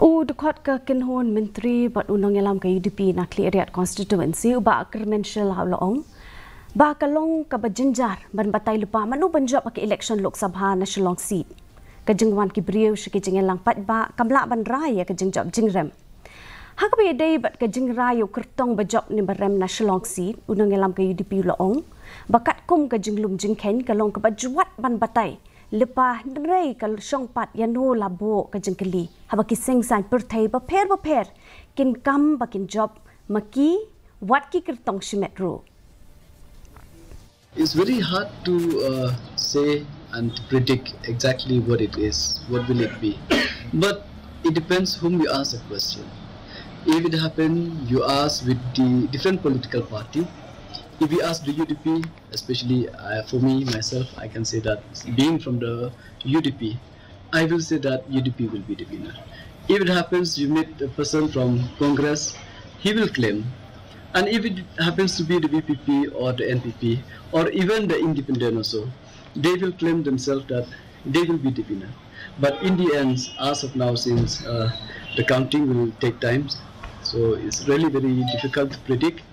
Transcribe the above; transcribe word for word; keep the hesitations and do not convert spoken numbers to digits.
U dkhot ka kynhun myntri bad u nongïalam ka U D P na Khliehriat constituency u Bah Kyrmenshil ha u la ong ba ka long kaba jynjar ban batai lypa mano ban jop ha ka election Lok Sabha na Shillong seat. Ka jingwan ki briew sha ki jingïalang paidbah kam lah ban rai ïa ka jingjop jingrem. Ha kaba ïadei bad ka jingrai ïa u kyrtong ba jop ne ba rem na Shillong seat, u nongïalam ka U D P u la ong ba katkum ka jinglum jingkheiñ ka long kaba jwat ban batai lypa hynrei ka shong pat ïa no la buh ka jingkylli haba ki seng saiñ pyrthei bapher bapher kin kam ba kin jop ma ki wat ki kyrtong shimet ruh. It's very hard to uh, say and to predict exactly what it is, what will it be. But it depends whom you ask the question. If it happen, you ask with the different political party. If you ask the U D P, especially uh, for me myself, I can say that being from the U D P, I will say that U D P will be the winner. If it happens you meet a person from Congress, he will claim. And if it happens to be the V P P or the N P P or even the independent also, they will claim themselves that they will be the winner. But in the end, as of now, since uh, the counting will take time, so it's really very difficult to predict.